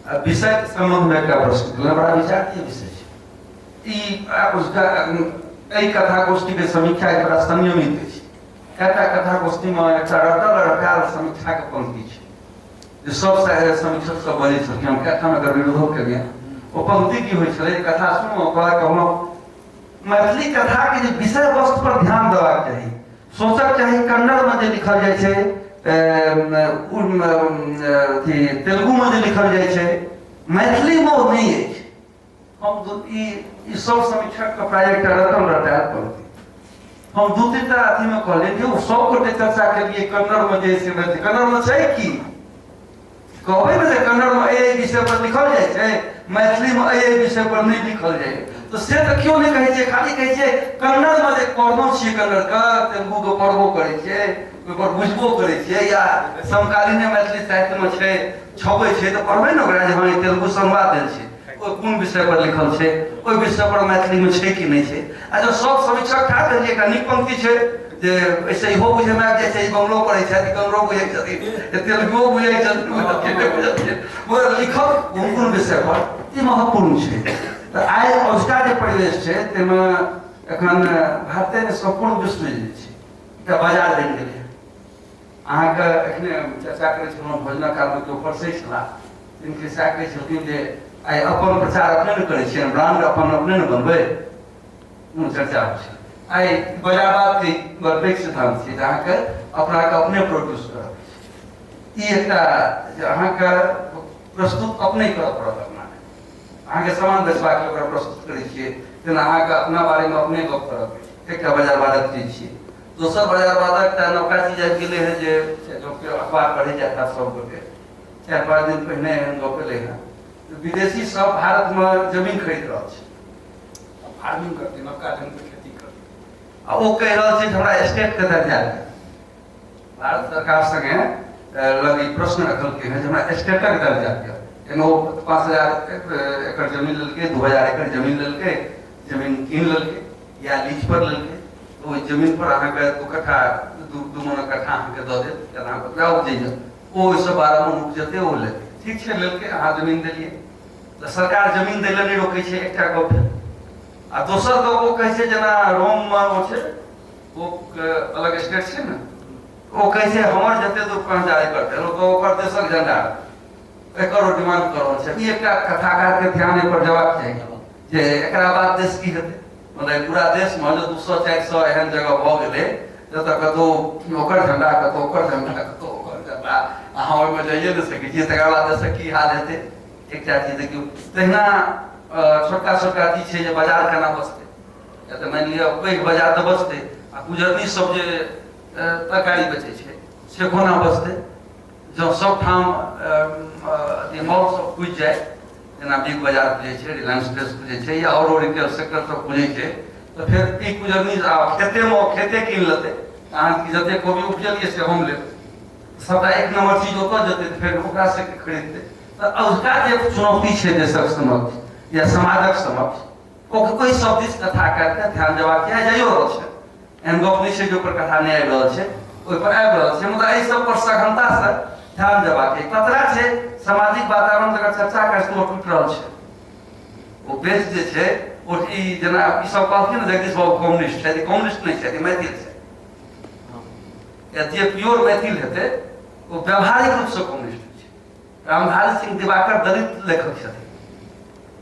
आ विषयके सम्बन्धमे एकटा प्रश्न केलहुँ, बड़ा विचारणीय विषय छै ई। एहि कथा गोष्ठीके समीक्षा एक बड़ा संयमित अछि। कएटा कथा गोष्ठीमे एकटा रटल रटायल समीक्षाके पंक्ति छै जे सब समीक्षक सब बजै छलखिन। हम कए ठाम एकर विरोधो केलियै। ओ पंक्ति की होइ छलै? कथा सुनू, ओकरा कहलहुँ मैथिली कथाके जे विषय वस्तु पर ध्यान देबाक चाही, सोचक चाही। कन्नड़मे जे लिखल जाइ छै, अथी तेलुगुमे जे लिखल जाइ छै, मैथिलीमे ओ नहि अछि। हम ई ई सब समीक्षकके प्राय एकटा रटल रटायल पंक्ति। हम दू तीन टा अथीमे कहलियै जे ओ सब गोटे चर्चा केलियै कन्नड़मे जे से मैथिली कन्नड़मे छै की कहबै ने जे कन्नड़मे एहि एहि विषय पर लिखल जाइ छै, मैथिलीमे एहि एहि विषय पर नहि लिखल जाइ, तऽ से तऽ केओ नहि कहै छै। खाली कहै छै कन्नड़मे जे पढ़नो छियै, कन्नड़के तेलुगुके पढ़बो करै छियै, ओहिपर बुझबो करै छियै, या समकालीने मैथिली साहित्यमे छै, छपै छै, तऽ पढ़बै ने ओकरा जे हँ, ई तेलुगु संवाद देल छै, ओ कोन विषय पर लिखल छै, ओहि विषय पर मैथिलीमे छै कि नहि छै। आ जब सब समीक्षक ठाढ़ भेल, एकटा नीक पंक्ति छै जे एहिसँ इहो बुझैमे आबि जाइ छै, ई बंगलो पढ़ै छथि, कन्नड़ो बुझै छथिन, तेलुगुओ बुझै छथिन, मगर लिखल कोन कोन विषय पर, ई महत्वपूर्ण छै। तऽ आइ अजुका जे परिवेश छै ताहिमे एखन भारते नहि, सम्पूर्ण विश्व जे छै एकटा बाजार बनि गेलै। अहाँके एखने चर्चा करै छलहुँ भोजनक कालमे, केओ परसै छलाह, तिनके सएह कहै छलखिन जे आइ अपन प्रचार अपने ने करै छियै, ब्रांड अपन अपने ने बनबै, कोनो चर्चा होइ छै। आइ बाजारवादके बड़ पैघ सिद्धांत छै जे अहाँके अपनाके अपने प्रोड्यूस करऽ, ई एकटा जे अहाँके प्रस्तुत अपने करऽ पड़त अपनाके। अहाँके सामान बेचबाक लेल ओकरा प्रस्तुत करै छियै, तेना अहाँके अपना बारेमे अपने गप करऽ एकटा बाजारवादक चीज छियै। दोसर बाजारवादक एकटा नवका चीज आबि गेलै हँ जे जो अखबार पढ़ै जाइत हैत सब गोटे, 4-5 दिन पहिने एहन गप एलै हँ, विदेशी सब भारतमे जमीन खरीद रहल छै, फार्मिंग करतै, नवका ढंगके खेती करतै, आ ओ कहि रहल छै जे हमरा स्टेटके दर्जा दिअ। भारत सरकार संगे लग ई प्रश्न रखलकै हँ जे हमरा स्टेटक दर्जा दिअ। एहिमे ओ 5000 एकड़ जमीन लेलकै, 2000 एकड़ जमीन लेलकै, जमीन कीन लेलकै या लीज पर लेलकै। ओहि जमीन पर अहाँके 2 कट्ठा, दू दू मन कट्ठा अहाँके दऽ देत, किया अहाँके ओतबा उपजैए, ओ ओहिसँ 12 मन उपजेतै, ओ लेतै। ठीक छै, लेलकै, अहाँ जमीन देलियै, तऽ सरकार जमीन दै लए नहि रोकै छै, एकटा गप भेल। आ दोसर गप ओ कहै छै जेना रोममे ओ छै, ओ अलग स्टेट छै ने, ओ कहै छै हमर जते दूर पहुँचारी करतै ओ तऽ ओकर देशक झंडा, एकर ओ डिमांड कऽ रहल छै। ई एकटा कथाकारके ध्यान एहिपर जबाक चाही जे एकरा बाद देश की हेतै। मतलब पूरा देशमे जे 200 400 एहन जगह भऽ गेलै जतऽ कतहु ओकर झंडा, कतहु ओकर झंडा, कतहु ओकर झंडा, अहाँ ओहिमे जाइए नहि सकै छियै, तकर बाद देशक की हाल हेतै? एकटा चीज देखियौ, तहिना छोटका छोटका चीज छै जे बाजार केना बचतै। या तऽ मानि लिअ पैघ बाजार तऽ बचतै, आ गुजरनी सब जे तरकारी बेचै छै से कोना बचतै? जँ सब ठाम अथी मॉल सब खुजि जाय, जेना बिग बाजार खुजै छै, रिलायंस फ्रेश खुजै छै, या आओरो रिटेल सेक्टर सब खुजै छै, तऽ फेर ई गुजरनी आ खेतेमे खेते कीन लेतै, अहाँ की जते कोबी उपजलियै से हम लेब, सबटा एक नंबर चीज ओतऽ जेतै, तऽ फेर ओकरा से खरीदतै। तऽ अजुका जे चुनौती छै देशक समक्ष या समाजक समक्ष, ओहि सब दिस कथाकारके ध्यान देबाक चाही। जाइयो रहल छै, एहन गप नहि छै जे ओकर कथा नहि आबि रहल छै, ओहिपर आबि रहल छै, मुदा एहि सब पर सघनतासँ ध्यान देबाक चाही। खतरा छै सामाजिक वातावरण जकर चर्चा करै छै, ओ टूटि रहल छै। ओ बेस जे छै ओ ई जेना ई सब कहलखिन ने जगदीश बाबू कम्युनिस्ट छथि, कम्युनिस्ट नहि छथि, मैथिल छथि। या जे प्योर मैथिल हेतै ओ व्यावहारिक रूपसँ कम्युनिस्ट होइ छै। रामधारी सिंह दिवाकर दलित लेखक छथिन,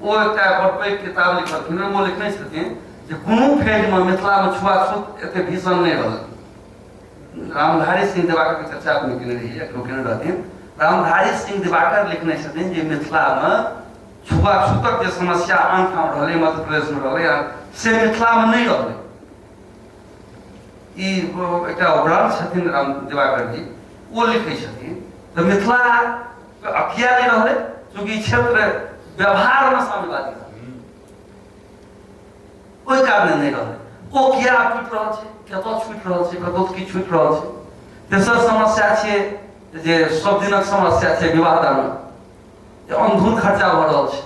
ओ एकटा बड़ पैघ किताब लिखलखिन, ओहिमे ओ लिखने छथिन जे कोनो फेजमे मिथिलामे छुआछूत एते भीषण नहि रहल। रामधारी सिंह दिवाकर के चर्चा अपने केने रहियै, एखनो केने रहथिन। रामधारी सिंह दिवाकर लिखने छथिन जे मिथिलामे छुआछूतक जे समस्या आन ठाम रहलै, मध्य प्रदेशमे रहलै, से मिथिलामे नहि रहलै। ई एकटा ब्रांच छथिन राम दिवाकर जी, ओ लिखै छथिन तऽ मिथिला किया नहि रहलै? चूँकि ई क्षेत्र व्यवहारमे साम्यवादी रहलै, ओहि कारणे नहि रहलै। ओ किया छूटि रहल छै? कतऽ छूटि रहल छै? कतौ की छूटि रहल छै? तेसर समस्या छियै जे सब दिनक समस्या छै विवाह दान, जे अंधुन खर्चा भऽ रहल छै।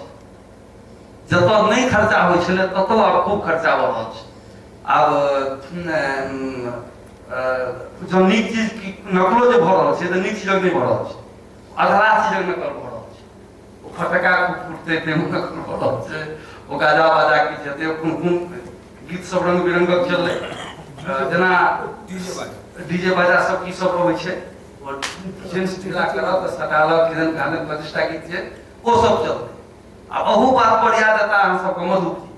जतऽ नहि खर्चा होइ छलै ततऽ आब खूब खर्चा भऽ रहल छै। आब जँ नीक चीज नकलो जे भऽ रहल छै तऽ नीक चीजक नहि भऽ रहल छै, अधलाह चीजक नकल भऽ रहल छै। ओ फटका खूब फूटतै ताहिमे एखन भऽ रहल छै, ओ गाजा बाजा किछु हेतै, ओ कोन कोन गीत सब रंग बिरंगक चललै, जेना डीजे बाजा सब की सब अबै छै, और जेंट्स ढीला करत तऽ सटालक किदन गाने 25टा गीत छै ओ सब चलतै। आ अहू बात पर याद एता अहाँ सबके मधुप जी।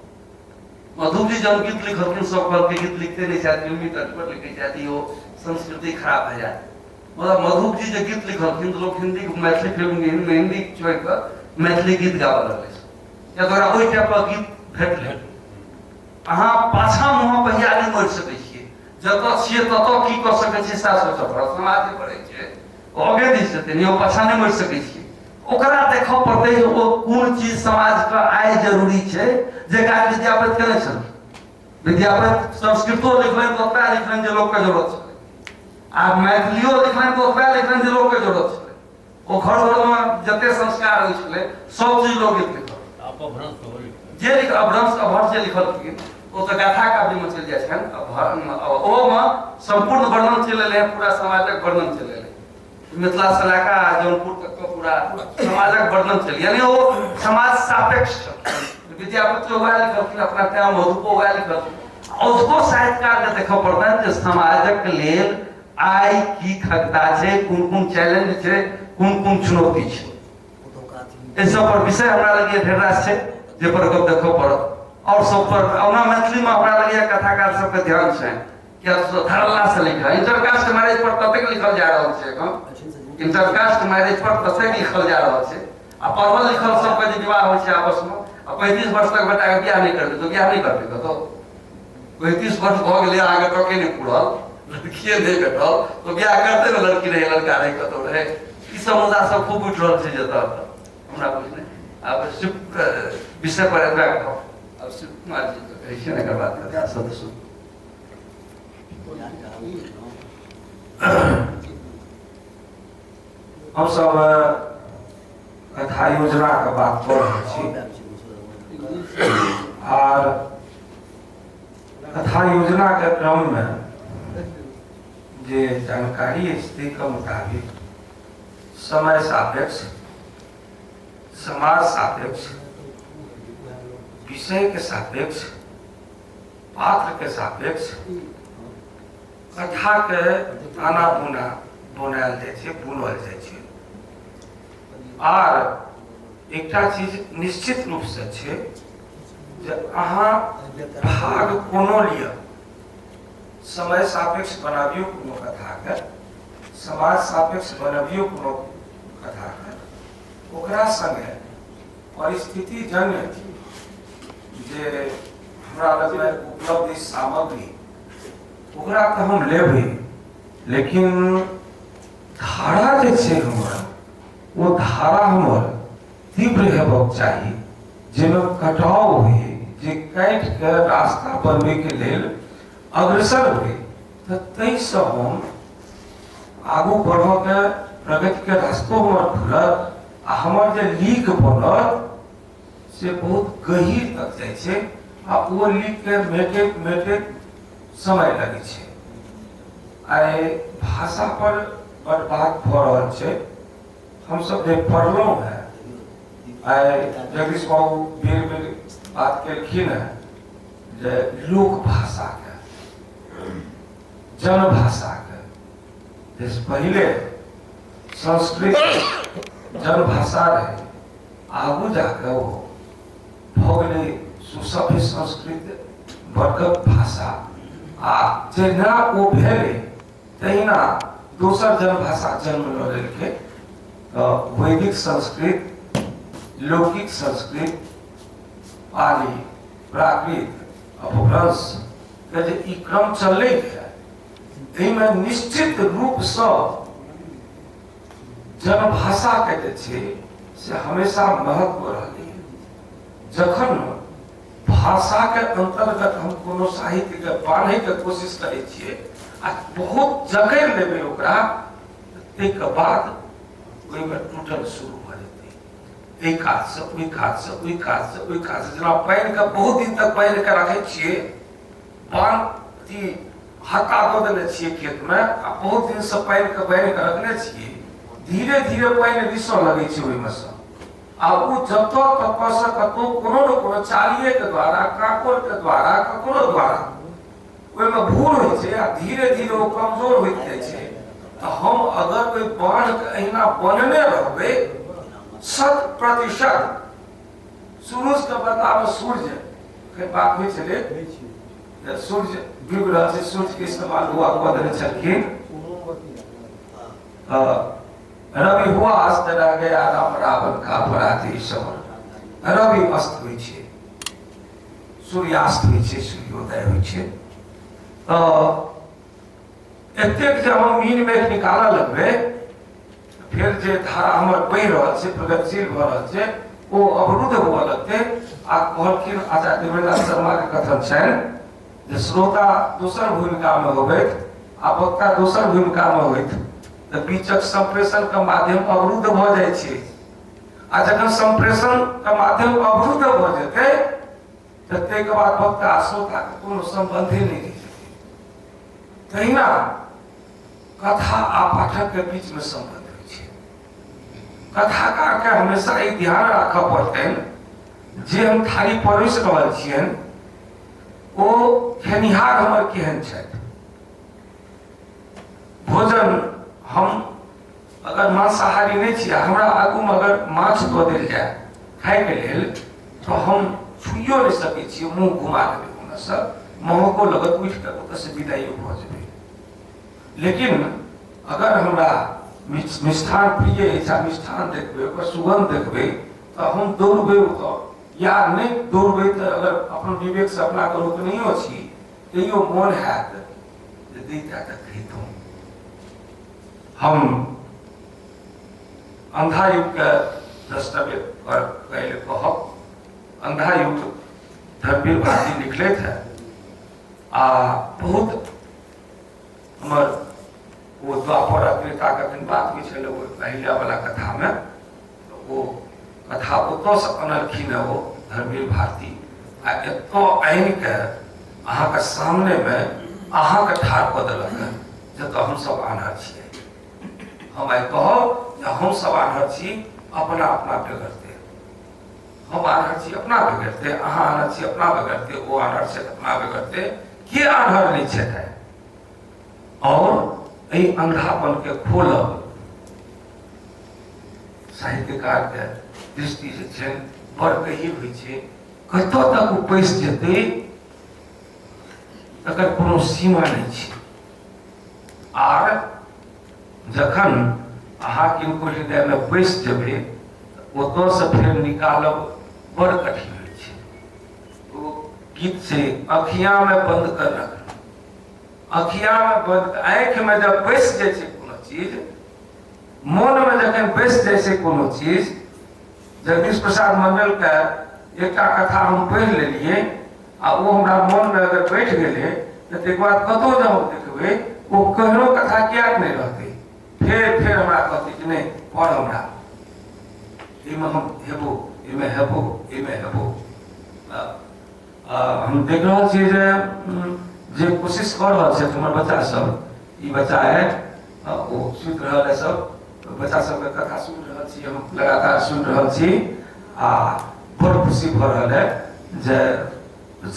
मधुप जी जब गीत लिखलखिन सब कहलकै गीत लिखते नहि छथि, फिल्मी तर्ज पर लिखै छथि, ओ संस्कृति खराब भए जायत। मतलब मधुप जी जे गीत लिखलखिन तऽ लोक हिंदी मैथिली फिल्म में हिंदी छोड़ि कऽ मैथिली गीत गाबऽ लगलै, किया तऽ ओकरा ओहि टाइपक गीत भेटलै। अहाँ पाछाँ मुँह पहिया नहि मरि सकै छियै, जतऽ छियै ततऽ की कऽ सकै छियै सएह सोचऽ पड़त। समाज जे बढ़ै छै ओ आगे दिस जेतै, नहि ओ पाछाँ नहि मरि सकै छियै। ओकरा देखऽ पड़तै जे ओ कोन चीज समाजके आइ जरूरी छै, जे काज विद्यापति केने छलखिन। विद्यापति संस्कृतो लिखलनि तऽ ओतबे लिखलनि जे लोकके जरूरत छलै, आ मैथिलियो लिखलनि तऽ ओतबे लिखलनि जे लोकके जरूरत छलै। ओ घर घरमे जते संस्कार होइ छलै सब चीज लोक गीत लिखल, जे लिख अपभ्रंश अभर जे लिखलखिन ओ तऽ गाथा काव्यमे चलि जाइ छनि। ओहोमे सम्पूर्ण वर्णन चलि एलै, पूरा समाजक वर्णन चलि एलै, मिथिला से लए कऽ जौनपुर तक के पूरा समाजक वर्णन चलि, यानी ओ समाज सापेक्ष छल। विद्यापति वएह लिखलखिन अपना टाइम, मधुपो वएह लिखलखिन। उसको साहित्यकार के देखऽ पड़तनि जे समाजक लेल आइ की खगता छै, कोन कोन चैलेंज छै, कोन कोन चुनौती छै। एहि सब पर विषय हमरा लगैए ढेर रास छै जे पर गप देखऽ पड़त। और सब पर ओना मैथिलीमे हमरा लगैए कथाकार सबके ध्यान छै, किया धरल्ला से लिखल इंटरकास्ट मैरिज पर ततेक लिखल जा रहल छै, एखन इंटरकास्ट मैरिज पर ततेक लिखल जा रहल छै। आ पढ़ल लिखल सबके जे विवाह होइ छै आपसमे, आ 35 वर्ष तक बेटाके बियाह नहि करबै तऽ बियाह नहि करबै कतौ। 35 वर्ष भऽ गेलै अहाँके टके नहि पूरल, लड़किए नहि भेटल तऽ बियाह करतै ने, लड़की रहै लड़का रहै कतौ रहै। ई सब मुद्दा सब खूब उठि रहल छै जतऽ हमरा बुझने। आब शिव विषय पर एतबा कहब। आब शिव कुमार जी कहै छियै ने एकर बाद कथा सदस्य। हमसब कथा योजनाके बात कऽ रहल छी आर कथा योजनाके क्रममे जे जानकारी अछि ताहिके मुताबिक समय सापेक्ष, समाज सापेक्ष, विषयके सापेक्ष, पात्रके सापेक्ष कथाके ताना बुना बनायल जाइ छै, बुनल जाइ छै। आर एकटा चीज निश्चित रूपसँ छै जे अहाँ भाग कोनो लिअ, समय सापेक्ष बनाबियौ कोनो कथाके, समाज सापेक्ष बनबियौ कोनो कथाके, ओकरा सङ्गे परिस्थिति जन्य जे हमरा लगमे उपलब्ध सामग्री ओकरा तऽ हम लेबै, लेकिन धारा जे छै हमर ओ धारा हमर तीव्र हेबाक चाही, जाहिमे कटाव होइ, जे काटि कऽ रास्ता बनबैके लेल अग्रसर होइ, तऽ ताहिसँ हम आगू बढ़ऽके प्रगतिके रास्तो हमर खुलत आ हमर जे लीक बनत से बहुत गहीर तक जाइ छै आ ओ लीकके मेटैत मेटैत समय लगै छै। आइ भाषा पर बड बात भऽ रहल छै। हमसब जे पढ़लहुँ हेँ, आइ जगदीश बाबू बेर बेर बात केलखिन हेँ जे लोक भाषाके, जनभाषाके, जैसे पहिले संस्कृत जनभाषा रहै, आगू जाके ओ भऽ गेलै सुसभ्य संस्कृत वर्गक भाषा, आ जहिना ओ भेलै तहिना दोसर जनभाषा जन्म लऽ लेलकै। तऽ वैदिक संस्कृत, लौकिक संस्कृत, पाली, प्राकृत, अपभ्रंश के जे ई क्रम चललै है, एहिमे निश्चित रूपसँ जनभाषाके जे छै से हमेशा महत्व रहलै। जखन भाषाके अन्तर्गत हम कोनो साहित्यके बान्हैके कोशिश करै छियै आ बहुत जकड़ि लेबै ओकरा, ताहिके बाद ओहिमे टूटन शुरू भऽ जेतै, एहि कातसँ ओहि कातसँ ओहि कातसँ ओहि कातसँ। जेना पानिके बहुत दिन तक बान्हिके राखै छियै, बान्ह अथी हत्ता दऽ देने छियै खेतमे आ बहुत दिनसँ पानिके बान्हिके रखने छियै, धीरे धीरे पानि रिसऽ लगै छै ओहिमे सँ। आ ओ जतऽ कतऽसँ कतहु कोनो ने कोनो चालिए के द्वारा, काकोर के द्वारा, ककरो द्वारा ओहिमे भूल होइ छै आ धीरे धीरे ओ कमजोर होइत जाइ छै। तऽ हम अगर ओहि बान्हके अहिना बनने रहबै, 100% सूरज के बदलामे सूर्य के बात होइ छलै, सूर्य डूबि रहल छै, सूर्य के इस्तेमाल हुआ कऽ देने छलखिन। रवि हुआ अस्त रह गया राम रावण का पराती समर। रवि अस्त होइ छै, सूर्यास्त होइ छै, सूर्योदय होइ छै। तऽ एतेक जे हम मीन मेघ निकालऽ लगबै, फेर जे धारा हमर बहि रहल छै, प्रगतिशील भऽ रहल छै, ओ अवरुद्ध हुअ लगतै। आ कहलखिन आचार्य देवेन्द्र शर्मा के कथन छनि जे श्रोता दोसर भूमिका में होबैत आ वक्ता दोसर भूमिका में होइत तऽ बीचक संप्रेषण के माध्यम अवरुद्ध भऽ जाइ छै। आ जखन संप्रेषण के माध्यम अवरुद्ध भऽ जेतै तऽ ताहिके बाद वक्ता आ श्रोता के कोनो संबंधे नहि रहि जेतै। तहिना कथा आ पाठक के बीच में संबंध होइ छै। कथाकार के हमेशा ई ध्यान राखऽ पड़तनि जे हम थाली परोसि रहल छियनि ओ खेनिहार हमर केहन छथि। भोजन हम अगर मांसाहारी नहि छी, हमरा आगूमे अगर माछ दऽ देल जाय खायके लेल तऽ हम छुइयो नहि सकै छियै, मुँह घुमा देबै ओन्नसँ, महको लगत, उठि कऽ ओतऽसँ विदाइयो भऽ जेबै। लेकिन अगर हमरा मिष्ठान प्रिय अछि आ मिष्ठान देखबै, ओकर सुगन्ध देखबै तऽ हम दौड़बै ओतऽ, या नहि दौड़बै तऽ अगर अपन विवेकसँ अपनाके रोकनैयो छी तैयो मोन हैत जे दैता तऽ खैतहुँ। हम अंधा युग के द्रष्टव्य पर पहले कहब, अंधा युग धर्मवीर भारती लिखले थे आ बहुत हमर ओ द्वापर आ त्रेता के अखन बात होइ छलै ओ अहिल्या वाला कथा में, ओ कथा ओतऽसँ अनलखिन ओ धर्मवीर भारती आ एतऽ आनि के अहाँके सामनेमे अहाँके ठाढ़ कऽ देलक हँ जतऽ हमसभ आन्हर छियै। हम आइ कहब जे हमसभ आन्हर छी अपना अपना बेगरते, हम आन्हर छी अपना बेगरते, अहाँ आन्हर छी अपना बेगरते, ओ आन्हर छथि अपना बेगरते, के आन्हर नहि छथि? और एहि अंधापन के खोलब साहित्यकार के दृष्टि जे छै बड़ गहीर होइ छै, कतऽ तक ओ पैसि जेतै तकर कोनो सीमा नहि छै। आर जखन अहाँ किनको हृदयमे पैसि जेबै ओतऽसँ फेर निकालब बड़ कठिन होइ छै। ओ गीत छै अखियामे बंद कर रखना, अखियामे बंद, आँखिमे जब पैसि जाइ छै कोनो चीज, मोनमे जखन बैसि जाइ छै कोनो चीज। जगदीश प्रसाद मंडलके एकटा कथा हम पढ़ि लेलियै आ ओ हमरा मोनमे अगर बैठ गेलै तऽ ताहिके बाद कतहु जँ हम देखबै ओ केहनो कथा किएक नहि रहतै, फेर फेर हमरा कहतै कि नहि पढ़ हमरा, एहिमे हम हेबो, एहिमे हेबो, एहिमे हेबो। हम देख रहल छियै जे जे कोशिश कऽ रहल छथि हमर बच्चा सब, ई बच्चा है ओ सुति रहल है, सब बच्चा सबके कथा सुनि रहल छी हम, लगातार सुनि रहल छी आ बड़ खुशी भऽ रहल है जे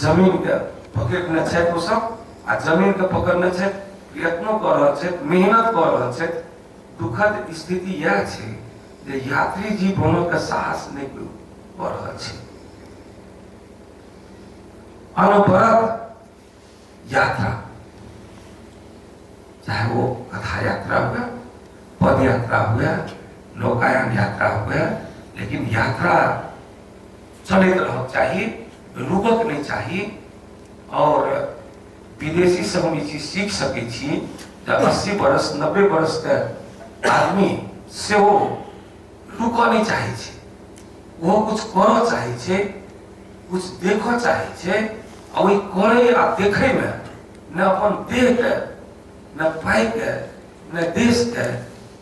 जमीनके पकड़ने छथि ओ सब आ जमीनके पकड़ने छथि, प्रयत्नो कऽ रहल छथि, मेहनत कऽ रहल छथि। दुखद स्थिति इएह छै जे यात्री जी बनऽके साहस नहि कऽ रहल छै। अनवरत यात्रा, चाहे वो कथा यात्रा हुए, पद यात्रा हुए, नौकायान यात्रा हुए, लेकिन यात्रा चलैत रहक चाही, रुकक नहि चाही। और विदेशी से हम ई चीज सीख सकै छी जे 80 बरस 90 बरस के आदमी सेहो रुकऽ नहि चाहै छै, ओहो कुछ करऽ चाहै छै, कुछ देखऽ चाहै छै। आ ओहि करै आ देखैमे ने अपन देहके, ने पाइके, ने देशके,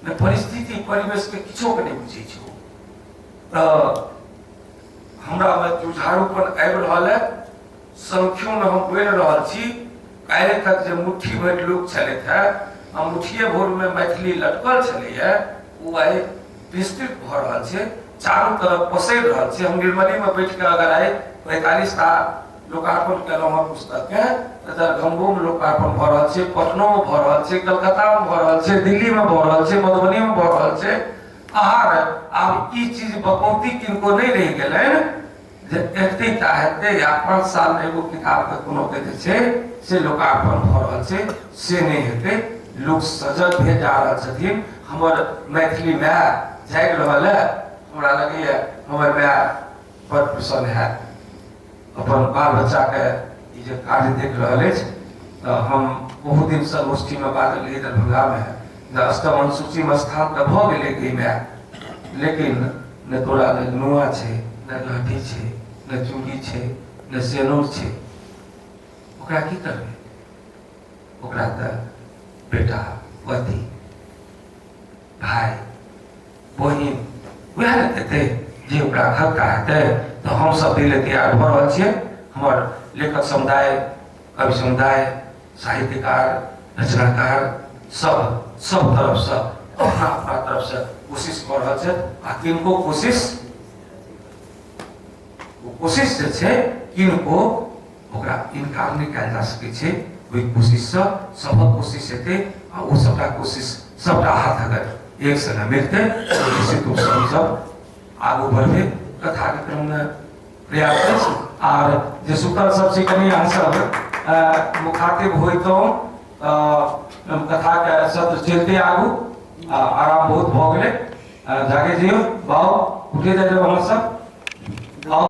ने परिस्थिति परिवेशके किछोके नहि बुझै छै ओ। तऽ हमरामे जुझारूपन आबि रहल है, संख्योमे हम बढ़ि रहल छी। काल्हि तक जे मुट्ठी भरि लोक छलथि हे आ मुट्ठिए भरिमे मैथिली लटकल छलैए, ओ आइ विस्तृत भऽ रहल छै। चारू तरफ पसरि रहल छै। हम निर्मली में बैठ के अगर आइ 45 टा लोकार्पण केलहुँ हँ पुस्तक के, तऽ दरभंगो में लोकार्पण भऽ रहल छै, पटनो में भऽ रहल छै, कलकत्ता में भऽ रहल छै, दिल्ली में भऽ रहल छै, मधुबनी में भऽ रहल छै। आर आब ई चीज बकौती किनको नहि रहि गेलनि जे एतेक टा हेतै या 5 साल में एगो किताब के कोनो के जे छै से लोकार्पण भऽ रहल छै, से नहि हेतै। लोक सजग भेल जा रहल छथिन। हमर मैथिली माय जागि रहल है, हमरा लगैए हमर माय बड़ प्रसन्न हैत अपन बाल बच्चाके ई जे कार्य देख रहल अछि। तऽ हम बहुत दिनसँ गोष्ठीमे बाजल रही दरभंगामे जे अष्टम अनुसूचीमे स्थान तऽ भऽ गेलै गई माय, लेकिन ने तोरा लेल नुआ छै, ने लहठी छै, ने चूड़ी छै, ने सेनूर छै। ओकरा की करबै? ओकरा तऽ बेटा, पति, भाय, बहिन वएह ने देतै जे ओकरा खगता हेतै। तऽ हमसभ दै लए तैयार भऽ रहल छियै। हमर लेखक समुदाय, कवि समुदाय, साहित्यकार, रचनाकार सब सब तरफसँ अपना अपना तरफसँ कोशिश कऽ रहल छथि। आ किनको कोशिश, ओ कोशिश जे छै किनको ओकरा इनकार नहि कयल जा सकै छै। ओहि कोशिशसँ सभक कोशिश हेतै आ ओ सबटा कोशिश, सबटा हाथ अगर एक संगे मिलतै तऽ निश्चित रूपसँ हमसभ आगू बढ़बै। कथाके क्रममे प्रयास अछि। आर जे सुतल सब छै कनि अहाँ सब मुखातिब होइतहुँ तऽ कथाके सत्र चलते आगू। आराम बहुत भऽ गेलै, जागे जइयौ बाउ, उठे जाइयौ अहाँ सब।